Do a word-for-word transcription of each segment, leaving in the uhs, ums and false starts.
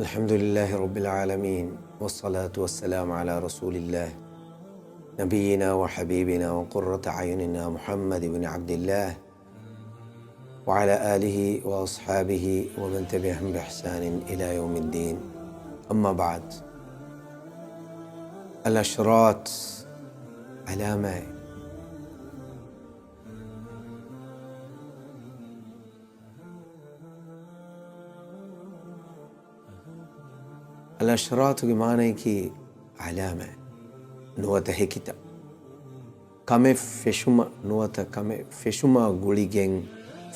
الحمد لله رب العالمين، والصلاة والسلام على رسول الله، نبينا وحبيبنا وقرة أعيننا محمد بن عبد الله، وعلى آله وأصحابه ومن تبعهم بإحسان إلى يوم الدين. أما بعد، العشرات، ޢަލާމާތް. އަލްއަޝްރާތުގެ މާނަޔަކީ ޢަލާމާތް، ނުވަތަ ހެކިތައް. ކަމެއް ފެށުމަށް ނުވަތަ ކަމެއް ފެށުމާ ގުޅިގެން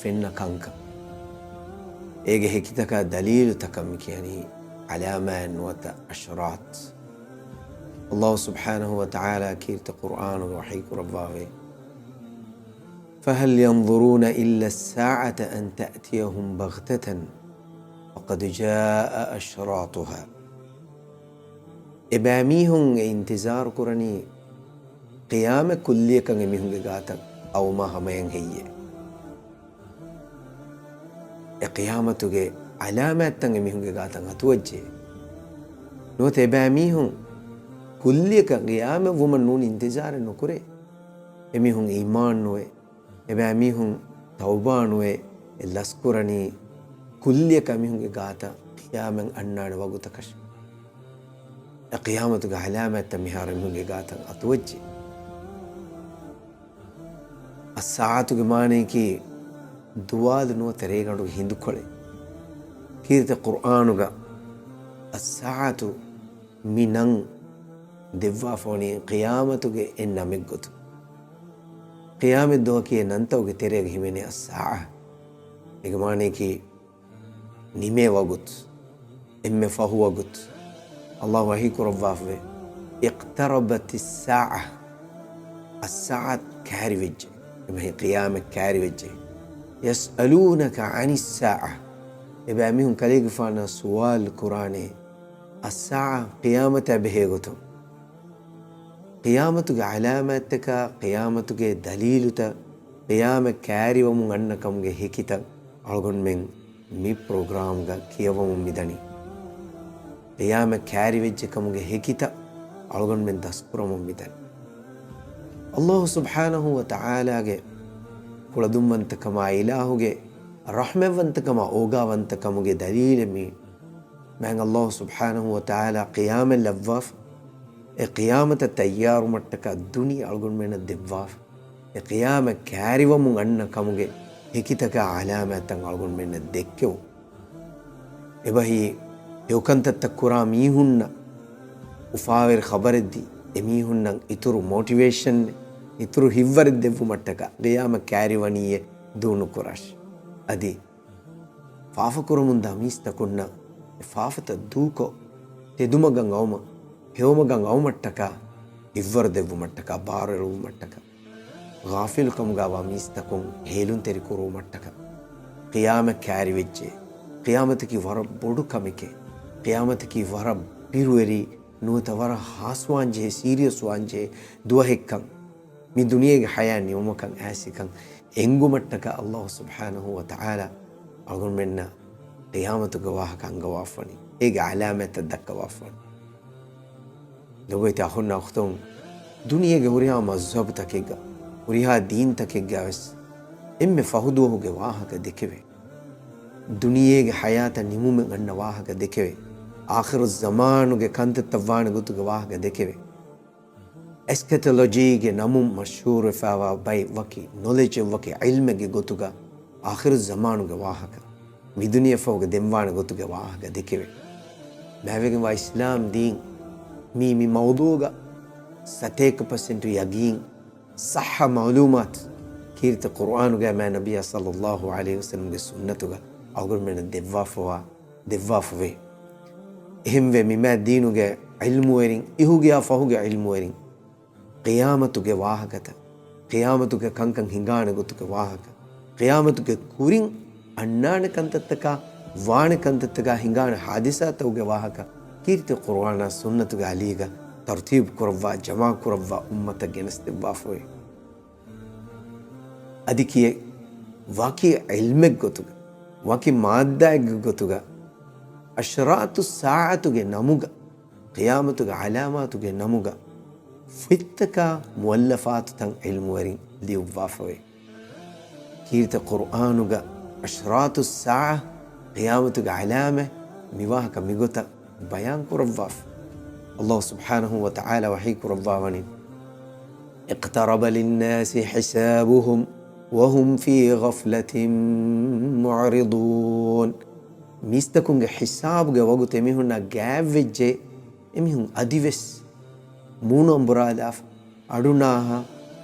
ފެންނަ ކަންކަން. އޭގެ ހެކިތަކާ ދަލީލުތަކަށް މި ކިޔަނީ ޢަލާމާތް ނުވަތަ އަޝްރާތް. ﷲ ސުބްޙާނަހޫ ވަތަޢާލާ ކީރިތި ޤުރްއާނުގަ ވަޙީ ކުރައްވާފައި، فهل ينظرون إلا الساعة أن تأتيهم بغتة فقد جاء أشراطها. އެބައިމީހުން އެ އިންތިޒާރު ކުރަނީ ޤިޔާމަތް ކުއްލިއަކަށް އެމީހުންގެ ގާތަށް އައުމާ ހަމަޔަށް ހެއްޔޭ؟ އެ ޤިޔާމަތުގެ ޢަލާމާތްތައް އެމީހުންގެ ގާތަށް އަތުވައްޖެ. ނުވަތަ އެބައިމީހުން ކުއްލިއަކަށް ޤިޔާމަތް ވުމަށް ނޫނީ އިންތިޒާރެއް ނުކުރޭ. އެމީހުން އީމާން ނުވެ، އެބައިމީހުން ތައުބާ ނުވެ، އެ ލަސްކުރަނީ ކުއްލިއަކަށް އެމީހުންގެ ގާތަށް ޤިޔާމަތް އަންނާނެ ވަގުތަކަށް. އެ ޤިޔާމަތުގެ ޢަލާމާތްތައް މިހާރު އެމީހުންގެ ގާތަށް އަތުވައްޖެ. އައްސާޢަތުގެ މާނަޔަކީ ދުވާލު ނުވަތަ ރޭގަނޑުގެ ހިނދުކޮޅެއް. ކީރިތި ޤުރްއާނުގަ އައްސާޢަތު މި ނަން ދެއްވާފަވަނީ ޤިޔާމަތުގެ އެއް ނަމެއްގޮތުން. ޤިޔާމަތް ދުވަހަކީ އެ ނަންތަކުގެ ތެރެއަށް ހިމެނޭ އައްސާޢަ. އޭގެ މާނަޔަކީ ނިމޭ ވަގުތު، އެންމެ ފަހު ވަގުތު. ﷲ ވަޙީ ކުރައްވާފަވޭ، اقتربت الساعة، އައްސާޢަތު ކައިރިވެއްޖެ، އެބަހީ ޤިޔާމަތް ކައިރިވެއްޖެ. يسألونك عن الساعة، އެބައިމީހުން ކަލޭގެފާނާ ސުވާލު ކުރާނެ އައްސާޢަ، ޤިޔާމަތާ ބެހޭ ގޮތުން. ޤިޔާމަތުގެ ޢަލާމާތްތަކާ، ޤިޔާމަތުގެ ދަލީލުތައް، ޤިޔާމަތް ކައިރިވަމުން އަންނަ ކަމުގެ ހެކިތައް އަޅުގަނޑުމެން މި ޕްރޮގްރާމްގަ ކިޔަވަމުން މިދަނީ. ޤިޔާމަތް ކައިރިވެއްޖެ ކަމުގެ ހެކިތައް އަޅުގަނޑުމެން ދަސްކުރަމުން މިދަނީ. ﷲ ސުބްޙާނަހޫ ވަތަޢާލާގެ ކުޅަދުންވަންތަކަމާ، އިލާހުގެ ރަޙްމަތްވަންތަކަމާ، އޯގާވަންތަކަމުގެ ދަލީލެއް މީ. މާތް ﷲ ސުބްޙާނަހޫ ވަތަޢާލާ ޤިޔާމަތް ލައްވާފަ، އެ ޤިޔާމަތަށް ތައްޔާރުވުމަށްޓަކާ ދުނިޔެ އަޅުގަނޑުމެންނަށް ދެއްވާފަ. އެ ޤިޔާމަތް ކައިރިވަމުން އަންނަ ކަމުގެ ހެކިތަކާ ޢަލާމާތްތައް އަޅުގަނޑުމެންނަށް ދެއްކެވުން. އެބަހީ، ހެޔޮކަންތައްތައް ކުރާ މީހުންނަށް އުފާވެރި ޚަބަރެއްދީ، އެމީހުންނަށް އިތުރު މޯޓިވޭޝަން، އިތުރު ހިތްވަރެއް ދެއްވުމަށްޓަކާ، ޤިޔާމަތް ކައިރިވަނީއޭ ދޫނުކުރާށި. އަދި ފާފަކުރަމުންދާ މީސްތަކުންނަށް އެ ފާފަތައް ދޫކޮށް، ތެދުމަގަށް އައުމަށް، ހެޔޮމަގަށް އައުމަށްޓަކާ ހިތްވަރު ދެއްވުމަށްޓަކާ، ބާރުއެޅުވުމަށްޓަކާ، ޣާފިލުކަމުގައިވާ މީސްތަކުން ހޭލުންތެރިކުރުވުމަށްޓަކާ، ޤިޔާމަތް ކައިރިވެއްޖެ، ޤިޔާމަތަކީ ވަރަށް ބޮޑު ކަމެކޭ، ޤިޔާމަތަކީ ވަރަށް ބިރުވެރި ނުވަތަ ވަރަށް ހާސްވާންޖެހޭ، ސީރިއަސްވާންޖެހޭ ދުވަހެއްކަން، މި ދުނިޔޭގެ ޙަޔާތް ނިމުމަކަށް އައިސްކަން އެނގުމަށްޓަކާ ﷲ ސުބްޙާނަހޫ ވަތަޢާލާ އަޅުގަނޑުމެންނަށް ޤިޔާމަތުގެ ވާހަކަ އަންގަވާފަވަނީ، އޭގެ ޢަލާމާތްތައް ދައްކަވާފަވަނީ. ލޮބުވެތި އަޚުންނާ އުޚްތުން، ދުނިޔޭގެ ހުރިހާ މަޒްހަބުތަކެއްގަ، ހުރިހާ ދީންތަކެއްގަ ވެސް އެންމެ ފަހު ދުވަހުގެ ވާހަކަ ދެކެވޭ. ދުނިޔޭގެ ޙަޔާތަށް ނިމުމެއް އަންނަ ވާހަކަ ދެކެވޭ. އާޚިރުއްޒަމާނުގެ ކަންތައްތައް ވާނެ ގޮތުގެ ވާހަކަ ދެކެވޭ. އެސްކެޓޮލޮޖީގެ ނަމުން މަޝްހޫރުވެފައިވާ ބައެއް ވަކި ނޮލެޖެއް ވަކި ޢިލްމެއްގެ ގޮތުގަ އާޚިރުއްޒަމާނުގެ ވާހަކަ، މިދުނިޔެފަހުގެ ދެންވާނެ ގޮތުގެ ވާހަކަ ދެކެވޭ. ބައިވެގެންވާ އިސްލާމް ދީން މީ، މި މައުޟޫޢުގަ ސަތޭކަ ޕަސެންޓު ޔަގީން ޞައްޙަ މަޢުލޫމާތު ކީރިތި ޤުރްއާނުގައި މާތް ނަބިއްޔާ ޞައްލައްލާހު ޢަލައިހި ވަސައްލަމްގެ ސުންނަތުގަ އަޅުގަނޑުމެންނަށް ދެއްވާފަވާ، ދެއްވާފަވޭ. އެހެންވެ، މި މާތް ދީނުގެ ޢިލްމުވެރިން، އިހުގެއާ ފަހުގެ ޢިލްމުވެރިން، ޤިޔާމަތުގެ ވާހަކަތައް، ޤިޔާމަތުގެ ކަންކަން ހިނގާނެ ގޮތުގެ ވާހަކަ، ޤިޔާމަތުގެ ކުރިން އަންނާނެ ކަންތައްތަކާ، ވާނެ ކަންތައްތަކާ ހިނގާނެ ޙާދިސާތަކުގެ ވާހަކަ، ކީރިތި ޤުރްއާނާ ސުންނަތުގެ އަލީގަ ތަރުތީބު ކުރައްވާ، ޖަމާ ކުރައްވާ، އުއްމަތަށް ގެނެސްދެއްވާފަވޭ. އަދި ކިޔެއް ވަކި ޢިލްމެއްގޮތުގަ، ވަކި މާއްދާއެއްގެ ގޮތުގަ، އަޝްރާތުއްސާޢަތުގެ ނަމުގަ، ޤިޔާމަތުގެ ޢަލާމާތުގެ ނަމުގަ ފޮތްތަކާ މުއައްލަފާތުތައް ޢިލްމުވެރިން ލިޔުއްވާފަވޭ. ކީރިތި ޤުރުއާނުގަ އަޝްރާތުއްސާޢަ، ޤިޔާމަތުގެ ޢަލާމަތް، މިވާހަކަ މިގޮތަށް ބަޔާން ކުރައްވާފަ. ﷲ ސުބްޙާނަހޫ ވަތަޢާލާ ވަޙީ ކުރައްވާވަނީ، اقترب للناس حسابهم وهم في غفلة معرضون. މީސްތަކުންގެ ޙިސާބުގެ ވަގުތު އެމީހުންނާ ގާތްވެއްޖެ، އެމީހުން އަދިވެސް މޫނު އަނބުރާލާފަ، އަޑުނާހާ،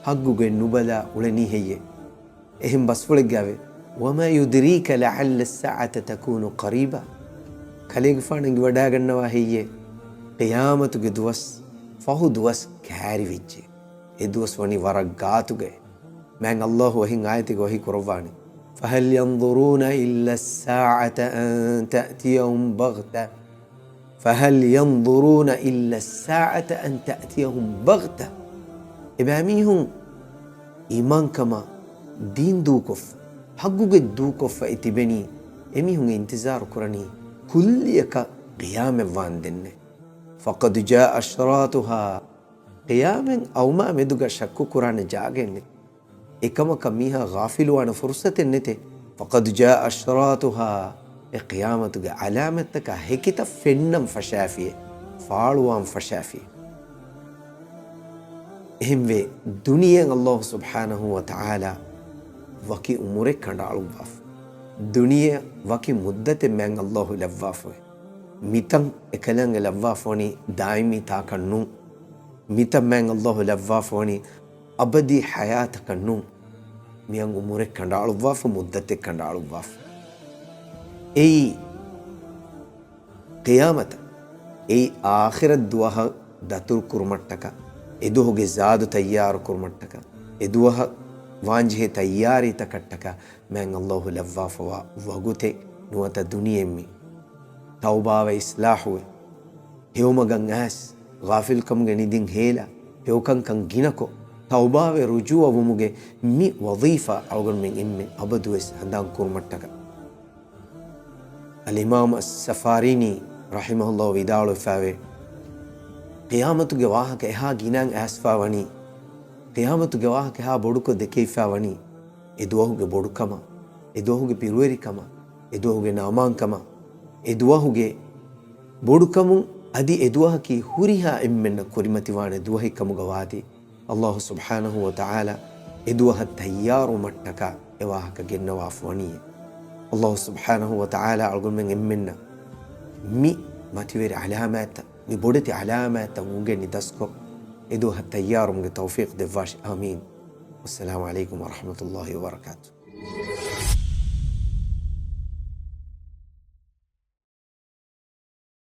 ހައްގުގެ ނުބަލާ އުޅެނީ ހެއްޔޭ؟ އެހެން ބަސްފުޅެއްގައިވޭ، وما يدريك لعل الساعة تكون قريبا. ކަލޭގެފާނު އެނގިވަޑައިގަންނަވާ ހެއްޔޭ؟ ޤިޔާމަތުގެ ދުވަސް ފަހު ދުވަސް ކައިރިވެއްޖެ. އެ ދުވަސް ވަނީ ވަރަށް ގާތުގައި. މާތް ﷲ އެހެން އާޔަތެއްގަ ވަޙީ ކުރައްވާނެ، فهل ينظرون إلا الساعة أن تأتيهم بغتة فهل ينظرون إلا الساعة أن تأتيهم بغتة. އެބައިމީހުން އީމާންކަމާ ދީން ދޫކޮށްފަ، ހައްގުގެ ދޫކޮށްފައި ތިބެނީ، އެމީހުން އިންތިޒާރު ކުރަނީ ކުއްލިއަކަށް ޤިޔާމަތް ވާންދެންނޭ. فقد جاء أشراطها. ޤިޔާމަތް އައުމާ މެދުގަ ޝައްކު ކުރާނެ ޖާގައެއް ނެތް. އެކަމަކަށް މީހާ ޣާފިލުވާނެ ފުރުޞަތެއް ނެތޭ. فقد جاء أشراطها. އެ ޤިޔާމަތުގެ ޢަލާމަތްތަކާ ހެކިތައް ފެންނަން ފަށާފިޔޭ، ފާޅުވާން ފަށާފިޔޭ. އެހެންވެ، ދުނިޔެއަށް ﷲ ސުބްޙާނަހޫ ވަތަޢާލާ ވަކި ޢުމުރެއް ކަނޑައަޅުއްވާފަ. ދުނިޔެއަށް ވަކި މުއްދަތެއް މާތް ﷲ ލައްވާފަވޭ. މިތަން އެކަލާނގެ ލައްވާފަވަނީ ދާއިމީ ތާކަށް ނޫން. މިތަން މާތް ﷲ ލައްވާފަވަނީ އަބަދީ ޙަޔާތަކަށް ނޫން. މިއަން ޢުމުރެއް ކަނޑައަޅުއްވާފަ، މުއްދަތެއް ކަނޑައަޅުއްވާފަ. އެއީ ޤިޔާމަތަށް، އެއީ އާޚިރަތް ދުވަހަށް ދަތުރު ކުރުމަށްޓަކާ، އެ ދުވަހުގެ ޒާދު ތައްޔާރު ކުރުމަށްޓަކާ، އެ ދުވަހަށް ވާންޖެހޭ ތައްޔާރީތަކަށްޓަކާ މާތް ﷲ ލައްވާފަވާ ވަގުތެއް ނުވަތަ ދުނިޔެއެއް މީ. ތައުބާވެ އިޞްލާޙުވެ، ހެޔޮމަގަށް އައިސް، ޣާފިލްކަމުގެ ނިދިން ހޭލާ، ހެޔޮކަންކަން ގިނަކޮށް، ތައުބާވެ ރުޖޫޢަވުމުގެ މި ވަޒީފާ އަޅުގަނޑުމެން އެންމެ އަބަދުވެސް ހަނދާން ކުރުމަށްޓަކާ. އަލްއިމާމް އައްސަފާރީނީ ރަޙިމަހުﷲ ވިދާޅުވެފައިވޭ، ޤިޔާމަތުގެ ވާހަކަ އެހާ ގިނައިން އައިސްފައި ވަނީ، ޤިޔާމަތުގެ ވާހަކަ އެހާ ބޮޑުކޮށް ދެކެވިފައި ވަނީ، އެ ދުވަހުގެ ބޮޑުކަމާ، އެ ދުވަހުގެ ބިރުވެރިކަމާ، އެ ދުވަހުގެ ނާމާންކަމާ، އެ ދުވަހުގެ ބޮޑުކަމުން އަދި އެ ދުވަހަކީ ހުރިހާ އެންމެންނަށް ކުރިމަތިވާނެ ދުވަހެއް ކަމުގަ ވާތީ، ﷲ ސުބްޙާނަހޫ ވަތަޢާލާ އެ ދުވަހަށް ތައްޔާރުވުމަށްޓަކާ އެ ވާހަކަ ގެންނަވާފަ ވަނީ. ﷲ ސުބްޙާނަހޫ ވަތަޢާލާ އަޅުގަނޑުމެން އެންމެންނަށް މި މަތިވެރި ޢަލާމާތްތައް، މި ބޮޑެތި ޢަލާމާތްތައް އުނގެނި ދަސްކޮށް، އެ ދުވަހަށް ތައްޔާރުވުމުގެ ތައުފީޤު ދެއްވާށި. އާމީން. ވައްސަލާމު ޢަލައިކުމް ވަރަޙްމަތުﷲ ވަބަރަކާތު.